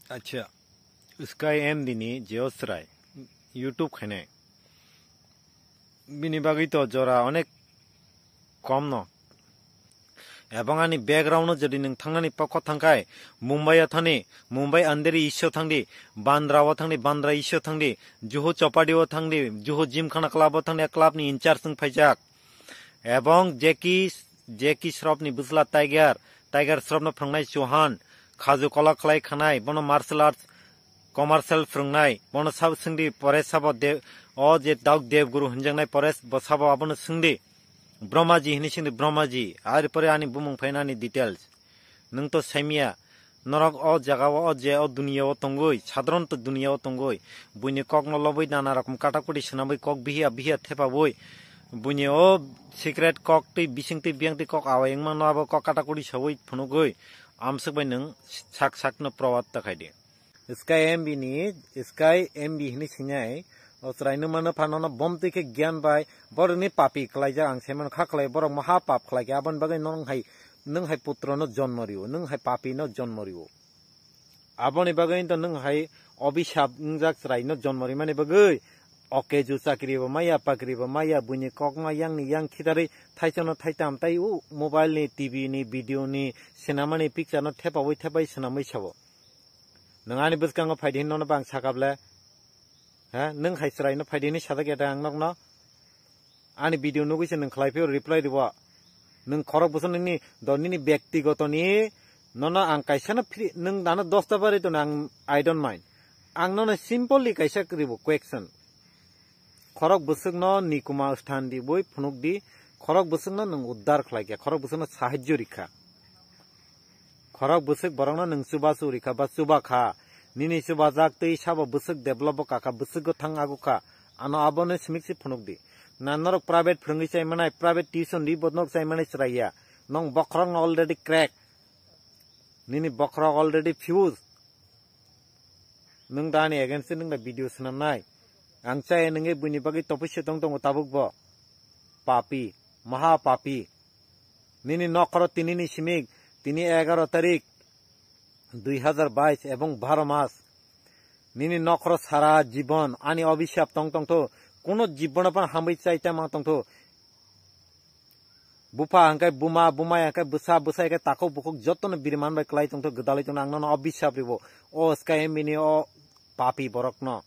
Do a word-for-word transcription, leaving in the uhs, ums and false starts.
Acha, Sky M D ni jeo chwrai YouTube khainai. Bini bagwi to jora onek kom no. Ebong ani background no jodi nwng thangnani pokot thangkhai, Mumbai o thani, Mumbai Andheri iso thangdi, Bandra o thangdi, Bandra iso thangdi, Juhu Chopadi o thangdi, Juhu Gymkhana club o thangdi, club ni in charge wng phaijak. Ebong Jackie, Jackie Shroff ni bwsla Tiger, Tiger Shroff no phrwngnai Chauhan, khaju kola khlai khanai, bono martial arts commercial phrwngnai, bono sabo swngdi, pore sabo de, o je Dauk Dev Guru hinjaknai, pore bo sabo abono swngdi, Brahmaji hinwi swngdi, Brahmaji, ari pore ani bumung phainani details. Nwng to saimya, norok o jaga o, o je o duniya o tongwi, sadharanto duniya o tongwi, buini kok no lobwi nana rokom katakuri swnamwi kok bihiya bihiya thepabwi, buini o secret kok twi bising twi biyang twi kok awai wngmano abo kok katakuri sawi phunugwi, amswk bai nwng sak sak no prowat ta khaidi. Sky M B ni, Sky M B hinwi sinai, o chwrai nw mano phano no bom twi khe gyan bai, borok ni papi khlaijak ang sai mano kha khlai, borok maha pap khlai khe, aboni bagwi nwng hai, nwng hai putro no jonmo rio, nwng hai papi no jonmo rio. Aboni bagwi to nwng hai obisap wngjak chwrai no jonmo rimani bagwi, oke ju chakri bo maya, pakri bo maya, buini kok ma yang ni yang khitarwi, thaisa no thaitam tai u mobile ni, T V ni, video ni, sinamani picture no thepawi thepai swnamwi sabo. Nwng ani bwskango phaidi hinwi nono bang sakable? Ha? Nwng hai chwraino phaidi hinwi sajak ya da ang nokno? Ani video nugwi se nwng khlai phio reply ribo. Nwng khorok bwswk nini do nini byaktigotoni nono ang kaisano free, nwng dano dosta bari tono ang, I don't mind. Ang nono simply kaisa ribo question. Khorok bwswkno nikuma sthan di bui phunuk di, khorok bwswkno nwng uddar khlai kha, khorok bwswkno sahajyo rikha. Khorok bwswk borokno nwng chubachu rikha ba chuba kha. Nini chubajak twi sabo bwswk develop bo kakha, bwswk gwthang agu kha. Ano abono simik si phunuk di. Na norok private phwrwngwi chai manai, private tuition ri bo norok chai manai chwrai ya. Nong bokhorokno already crack. Nini bokhorok already fuse. Nwng da ani against nwng da video swnamnai. Ang chaya nwngwi buini bagwi topoi se tong tongo tabuk bo. Papi, maha papi. Nini nokhoro tinini simik, tini egaro tarik, dui hazar bais ebong baro mas. Nini nokhoro sara jibon ani obisap tong tongtho, kuno jibono phano hamwi chai ta mang tongtho. Bupha hwnkhe buma, buma hwnkhe bwsa, bwsa hwnkhe takhuk bukhuk jotono biriman bai kwlai tongtho, gwdalwi tongno ang nono obisap ribo. O Sky M B ni o papi borokno.